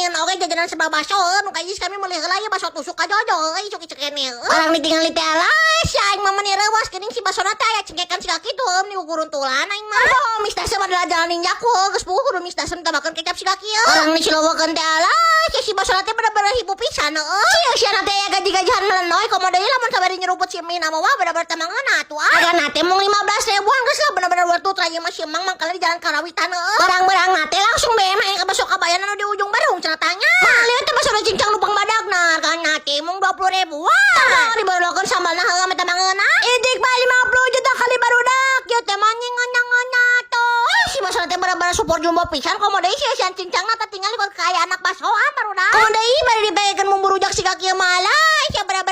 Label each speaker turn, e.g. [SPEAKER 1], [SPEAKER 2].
[SPEAKER 1] Nyieun oge jajanan serba baso heuh. Nu kahiji kami meuli heula ieu baso tusuk ka Jojo heuh isuk isuk keneh heuh. Barang ditinggali teh, alah, si aing mah meuni reuwas geuning, si basona teh aya cengkekan siga kitu heuh, meni guguruntulan aing mah. Oh, Misdasem adalah jalan ninjaku heuh, geus puguh kudu Misdasem tambahkeun kecap siga kieu. Barang dicilowokeun teh, alah, si basona teh bener-bener hibu pisan heuh. Si sia teh aya gaji-gajihan melenoy, komo deui lamun sabari nyeruput si mie mah, wah, bener-bener teu mangeuna atuh ah. Hargana teh mung 15 ribuan, geus lah, bener-bener worth it ieu mah si Emang mangkalna di Jalan Karawitan heuh. Barang-barang teh langsung be mah ke baso Kabayan anu di ujung barung cenah tanya. Mah lieu teh baso cincang nu pangmadagna, hargana teh mung 20 ribuan. Tah dibarokeun sambalna heuh mah teh mangeuna. Idik mah 50 juta kali barudak. Ieu teh mah ngeunah tuh. Si baso teh bener-bener super jumbo pisan, komo deui si sian cincangna teh tinggal kaya anak basoan barudak. Komo deui bari dibegeun bumbu rujak siga kieu mah lah. Sia bener-bener